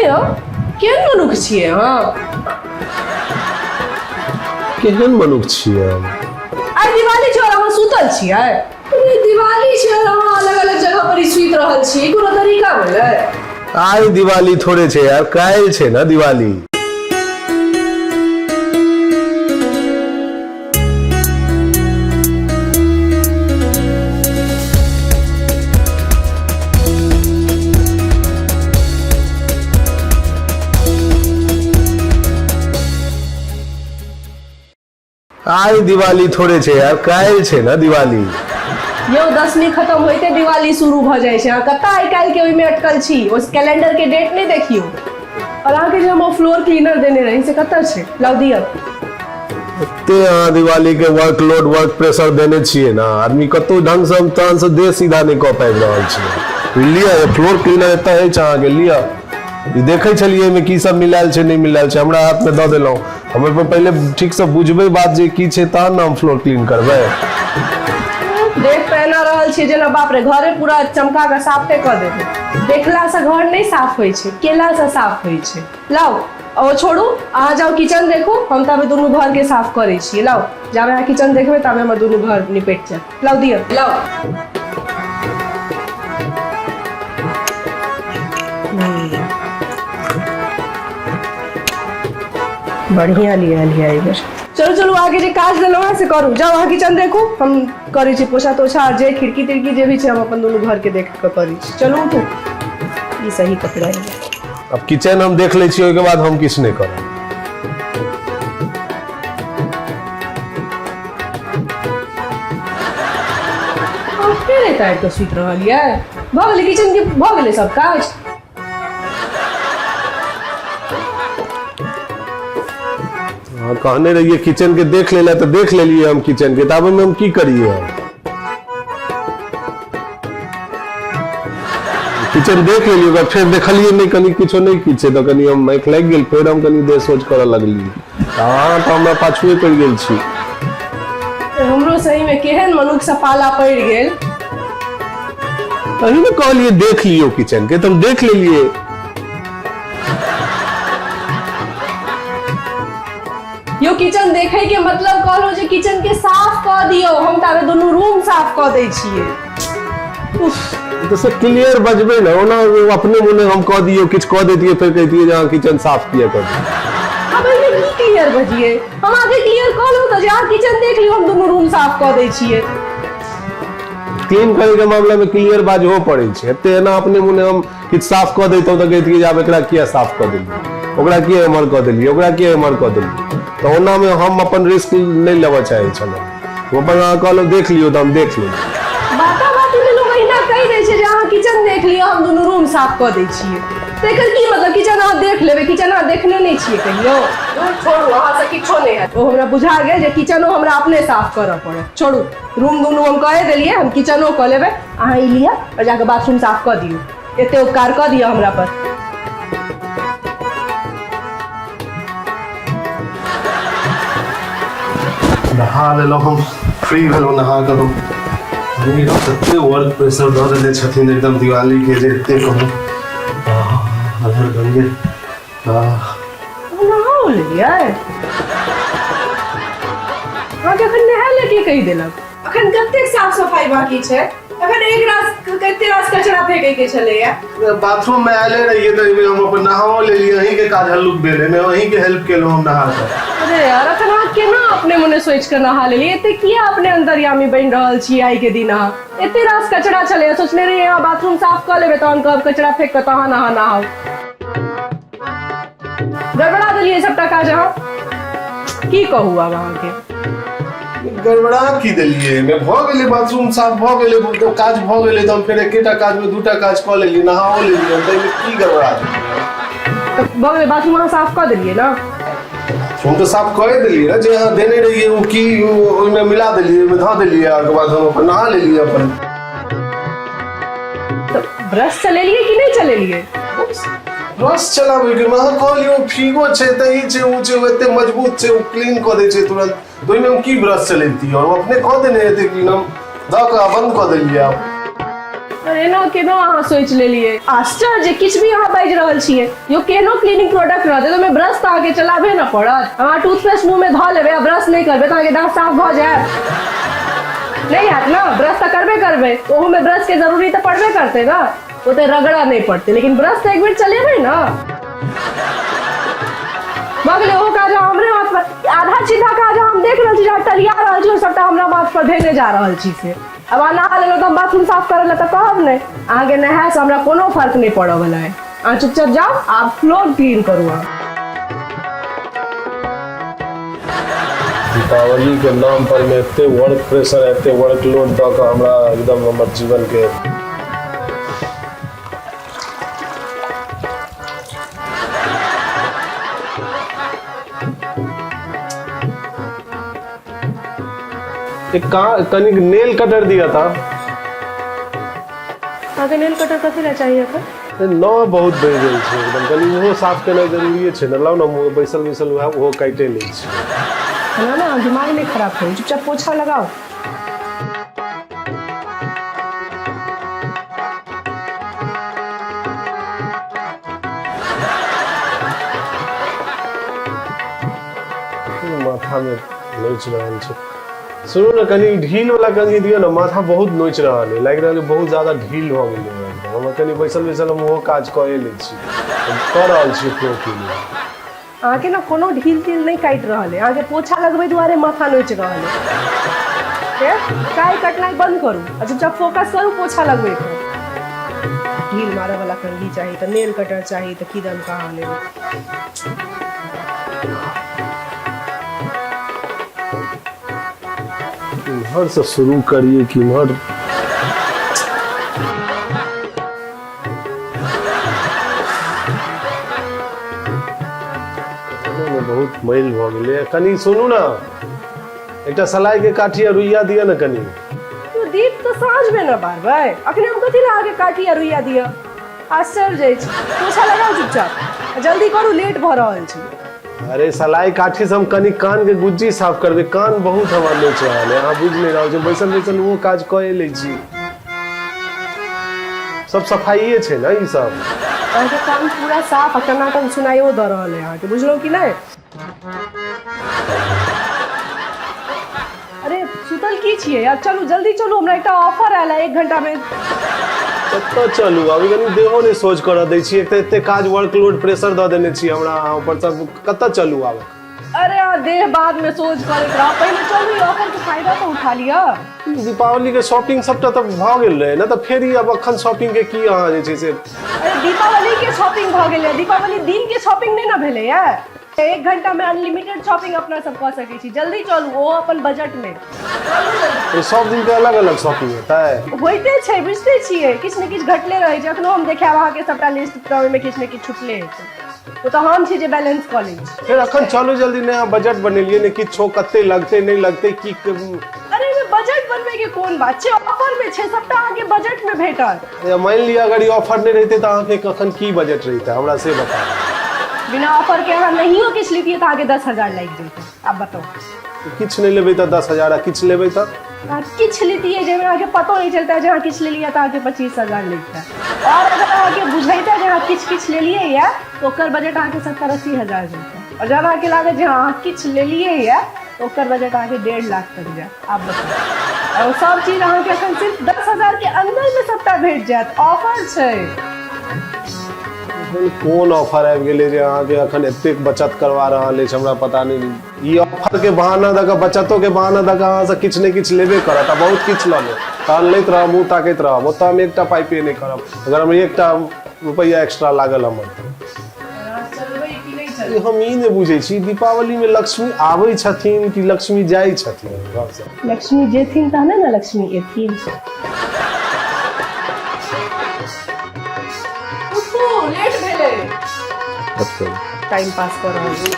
यौ, केहन मनुख छियै अहाँ? केहन मनुख छियै हम? आइ दिवाली छै और अहाँ सुतल छियै? अरे दिवाली छै और अहाँ अलग अलग जगह पर ई सुति रहल छी, ई कोनो तरीका भेलै? आइ दिवाली थोड़े छै यार, काल्हि छै ने दिवाली। आइ दिवाली थोड़े छै यार, काल्हि छै ने दिवाली। यौ, दसमी खत्म होइते दिवाली शुरू भऽ जाइ छै। अहाँ कतऽ आइ काल्हि के ओहिमे अटकल छी? ओ कैलेंडर के डेट नहि देखियौ। और अहाँके जे हम ओ फ्लोर क्लीनर देने रही से कतऽ छै? लाउ दिअ। एते अहाँ दिवाली के वर्कलोड, वर्क प्रेशर देने छियै ने, आदमी कतौ ढंग से हम तहन से देह सीधा नहि कऽ पाबि रहल छियै। लिअ, फ्लोर क्लीनर एतऽ अछि अहाँके, लिअ। ई देखै छलियै एहिमे की सब मिलायल छै, नहि मिलायल छै, हमरा हाथमे दऽ देलहुँ। हम ओहिपर पहिले ठीकसँ बुझबै बात जे की छै, तहन ने हम फ्लोर क्लीन करबै। देख तऽ एना रहल छियै जेना बाप रे घरे पूरा चमका कऽ साफे कऽ देबै। देखलासँ घर नहि साफ होइ छै, केलासँ साफ होइ छै। लाउ, ओ छोड़ू, अहाँ जाउ किचन देखू, हम ताबे दुनू घरके साफ करै छियै। लाउ, जाबे अहाँ किचन देखबै ताबे हमर दुनू घर निपटि जायत। लाउ दिअ, लाउ। बढ़िया लिया लिया एहि बेर। चलू चलू, आगे जे काज देलहुँ हेँ से करू। जाउ अहाँ किचन देखू, हम करै छी पोछा तोछा आर जे खिड़की तिड़की जे भी छै, हम अपन दुनू घरके देख कऽ करै छी। चलू उठू, ई सही पकड़ा गेल। अब किचन हम देख लै छी, ओहिके बाद हम किछु नहि करब। अहाँ फेर एतऽ आबि कऽ सुति रहल यऽ? भऽ गेलै किचन के, भऽ गेलै सब काज? अहाँ कहने रहियै किचन के देख लेला, तऽ देख लेलियै हम किचन के, तऽ आब ओहिमे हम की करियै? हम किचन देख लेलियै, ओकरा फेर देखलियै नहि, कनि किछो नहि किछु छै, तऽ कनि हम आँखि लागि गेल, फेर हम कनि देर सोच करऽ लगलियै, तऽ अहाँ तऽ हमरा पाछुए पड़ि गेल छी। हमरो सही में केहन मनुख से पाला पड़ि गेल। तही ने कहलियै देख लियौ किचन के, तऽ हम देख लेलियै। यो किचन देखे के मतलब कहलो जे किचन के साफ कऽ दियौ, हम ताबे दुनू रूम साफ कऽ दै छियै। उफ। तऽ से क्लियर बजबै ने, ओना अपने मोने हम कऽ दियौ, किछु कऽ दैतियै, फेर कहितियै जे अहाँ किचन साफ किया कऽ दियौ। अब एहिमे की क्लियर बजियै? हम अहाँके क्लियर कहलहुँ तऽ जे अहाँ किचन देख लियौ, हम दुनू रूम साफ कऽ दै छियै। क्लीन करे के मामला में क्लियर बाजहो पड़ै छै। एते एना अपने मोने हम किछु साफ कऽ दैतहुँ तऽ कहितियै जे आब एकरा किया साफ कऽ देलियै, ओकरा किया एम्हर कऽ देलियै, ओकरा किया एम्हर कऽ देलियै। तऽ ओनामे हम अपन रिस्क नहि लेबऽ चाहै छलहुँ। हम अपन अहाँ कहलहुँ देख लियौ, तऽ हम देख लेलियै। बाता बाती में लोग अहिना कहि दै छै जे अहाँ किचन देख लिअ, हम दुनू रूम साफ कऽ दै छियै। तऽ एकर की मतलब किचन अहाँ देख लेबै? किचन अहाँ देखने नहि छियै कहियो? दूर छोड़ू, अहाँसँ किछो नहि हैत। ओ हमरा बुझा गेल जे किचनो हमरा अपने साफ करऽ पड़त। छोड़ू, रूम दुनू हम कए देलियै, हम किचनो कऽ लेबै। अहाँ ई लिअ आओर जाकऽ बाथरूम साफ कऽ दियौ। एते उपकार कऽ दिअ हमरा पर। नहा लेलहुँ हम, फ्री भेलहुँ नहा कऽ। हम तते वर्क प्रेशर दऽ देने छथिन एकदम दिवाली के जे एते कहू हर गंगे। नहा लेलियै? अहाँके एखन नहाय लए के कहि देलक? अखन कतेक साफ सफाई बाकी छै? अखन एक रास कते रास कचरा फेंके के छलैया। बाथरूम में आयले रहिए तऽ एहिमे हम अपन नहाओ लेलियै, अहीं के काज हल्लुक भेल, एहिमे अहीं के हेल्प केलहुँ हम नहा कऽ। अरे यार, अखन अहाँ केना अपने मने सोचि कऽ नहा लेलियै? एते किया अपने अंतर्यामी बनि रहल छी आइ के दिन अहाँ? एते रास कचरा छलैया, सोचने रहियै अहाँ बाथरूम साफ कऽ लेबै तहन कहब कचरा फेंक कऽ तहन अहाँ नहाउ। गड़बड़ा देलियै सबटा काज अहाँ, की कहू आब अहाँके। गड़बड़ा की देलियै? एहिमे भऽ गेलै, बाथरूम साफ भऽ गेलै, तऽ काज भऽ गेलै, तऽ हम फेर एकेटा काजमे दूटा काज कऽ लेलियै, नहाओ लेलियै हम, तऽ एहिमे की गड़बड़ा देलियै? तऽ भऽ गेलै, बाथरूम अहाँ साफ कऽ देलियै ने? हम तऽ साफ कए देलियै ने, जे अहाँ देने रहियै ओ की ओहिमे मिला देलियै, ओहिमे धऽ देलियै, आ ओहिके बाद हम अपन नहा लेलियै अपन। तऽ ब्रश चलेलियै कि नहि चलेलियै? ब्रश चलाबै के अहाँ कहलियै ओ फीगो छै तऽ ई छै ओ छै, ओ एते मजबूत छै, ओ क्लीन कऽ दै छै तुरंत, तऽ ओहिमे हम की ब्रश चलैतियै? और ओ अपने कऽ देने हेतै क्लीन, हम दऽ कऽ बंद कऽ देलियै आब। अरे एना केना अहाँ सोचि लेलियै? आश्चर्य, किछु भी अहाँ बाजि रहल छियै। यौ, केहनो क्लीनिंग प्रोडक्ट रहतै तऽ ओहिमे ब्रश तऽ अहाँके चलाबे ने पड़त। अहाँ टूथपेस्ट मुँहमे धऽ लेबै आ ब्रश नहि करबै तऽ अहाँके दाँत साफ भऽ जायत? नहि हैत ने। ब्रश तऽ करबे करबै, ओहूमे ब्रशके जरूरी तऽ पड़बे करतै ने। ओते रगड़ा नहि पड़तै, लेकिन ब्रश तऽ एक बेर चलेबै ने। भऽ गेलै ओहो काज हमरे माथ पर। आधा सीधा काज हम देख रहल छी जे अहाँ टलिया रहल छी, ओ सबटा हमरा माथ पर धेने जा रहल छी। से आब अहाँ नहा लेलहुँ तऽ हम बाथरूम साफ करऽ लए तऽ कहब नहि अहाँके। नहायसँ हमरा कोनो फर्क नहि पड़ऽ वला है। अहाँ चुपचाप जाउ, आब फ्लोर क्लीन करू अहाँ। दीपावली के नाम पर में एते वर्क प्रेशर, एते वर्क लोड दऽ कऽ हमरा एकदम हमर जीवन के एक का कनिक नेल कटर दिया था। अहाँके नेल कटर कथी लए चाही एखन? नह बहुत बढ़ि गेल छै एकदम, कनि ओहो साफ केनाइ जरूरिए छै ने। लाउ ने, हम बैसल बैसल उएह ओहो काटिए लै छी। ना ना, दिमाग नहीं खराब करू, चुपचाप पोछा लगाओ। माथामे नोचि रहल छै। सुनू ने, कनि ढील वाला कंघी दियौ ने, माथा बहुत नोचि रहल है, लागि रहल है बहुत ज्यादा ढील भऽ गेलै एकदम। हमरा कनि बैसल बैसल हम ओहो काज कए लै छी, हम कऽ रहल छी फ्लोर क्लीनिंग। अहाँके ने कोनो ढील तील नहि काटि रहल है, अहाँके पोछा लगबै दुआरे माथा नोचि रहल है। काय कटनाइ बंद करू आ चुपचाप फोकस करू पोछा लगबै पर। ढील मारऽ वाला कंघी चाही तऽ नेल कटर चाही तऽ की दम कहाँ लेबै। इम्हर से शुरू करिए कि इम्हर? मे बहुत मैल भऽ गेलै। कनि सुनू ने, एकटा सलाइ के काठी आ रुइया दिअ ने कनि। तो दीप तऽ साँझमे ने बारबै, अखने हम कथी लए अहाँके काठी आ रुइया दिअ? आश्चर्य अछि। पोछा लगाउ चुपचाप, जल्दी करू, लेट भऽ रहल छै। अरे सलाई काठी से हम कनि कान के गुज्जी साफ करबै, कान बहुत हमरा नोचि रहल है। अहाँ बुझि नहि रहल छी, बैसल बैसल ओहो काज कए लै छी। सब सफाइए छै ने ई सब। अहाँके कान पूरा साफ आ टनाटन सुनाइयो दऽ रहल है अहाँके, बुझलहुँ कि नहि? अरे सुतल की छियै यार? चलू, जल्दी चलू, हमरा एकटा ऑफर आयल है 1 घंटा मे। कतऽ चलू अभी? कनि देहो नहि सोच करऽ दै छी। एक तऽ एते काज, वर्कलोड प्रेशर दऽ देने छी हमरा अहाँ, ऊपर सब। कतऽ चलू आब? अरे अहाँ देह बाद मे सोच करैत रहब, पहिले चलू, ई ऑफर के फायदा तऽ उठा लिअ। दीपावली के शॉपिंग सबटा तऽ भऽ गेल रहै ने, तऽ फेर ई आब अखन शॉपिंग के की अहाँ जे छै से? अरे दीपावली के शॉपिंग भऽ गेलै, दीपावली दिन के शॉपिंग नहि ने भेलैया। 1 घंटा में अनलिमिटेड शॉपिंग अपना सब कऽ सकै छी। जल्दी चलू, ओहो अपन बजट में चलू जल्दी। ई सब दिन के अलग अलग शॉपिंग हेतै? होइते छै, बुझिते छियै, किछु ने किछु घटले रहै छै। एखनो हम देखायब अहाँके सबटा लिस्ट तऽ ओहिमे किछु ने किछु छुटले हेतै। ओ तऽ हम छी जे बैलेंस कऽ लै छी। फेर अखन चलू जल्दी। नहि अहाँ बजट बनेलियै, ने किछो, कते लगतै नहि लगतै की? अरे एहिमे बजट बनबै के कोन बात छै? ऑफर में छै, सबटा अहाँके बजट में भेटत। मानि लिअ अगर ई ऑफर नहि रहितै तऽ अहाँके कखन की बजट रहितै, हमरा से बताउ। बिना ऑफर के अहाँ नहियो किछु लितियै तऽ अहाँके 10,000 लागि जैतै। आब बताउ। किछु नहि लेबै तऽ 10,000 आ किछु लेबै तऽ? अहाँ किछु लितियै जाहिमे अहाँके पतो नहि चलतै जे अहाँ किछु लेलियै तऽ अहाँके 25,000 लगितै। आओर अगर अहाँके बुझैतै जे अहाँ किछु किछु लेलियै यए तऽ ओकर बजट अहाँके 70-80 हजार जैतै। आओर जब अहाँके लागत जे हँ, अहाँ किछु लेलियै यए, तऽ ओकर बजट अहाँके 1.5 लाख तक जायत। आब बताउ। आओर सब चीज अहाँके एखन सिर्फ 10,000 के अंदर मे सबटा भेट जायत, ऑफर छै। एहन कोन ऑफर आबि गेलै जे अहाँके अखन एतेक बचत करवा रहल अछि? हमरा पता नहि। ई ऑफर के बहाना दऽ कऽ, बचतो के बहाना दऽ कऽ अहाँ से किछु ने किछु लेबे करत आ बहुत किछु लऽ लेत। तहन लैत रहब, मुँह ताकैत रहब। ओतऽ हम एकटा पाइ पे नहि करब अगर हम एकटा रुपैआ एक्स्ट्रा लागल हमर तऽ। चलबै कि नहि चलबै? हम ई नहि बुझै छी, दीपावली मे लक्ष्मी आबै छथिन कि लक्ष्मी जाइ छथिन घरसँ? लक्ष्मी जेथिन तहने ने लक्ष्मी एथिन। उठू, लेट भेलै। टाइम पास कऽ रहल छी।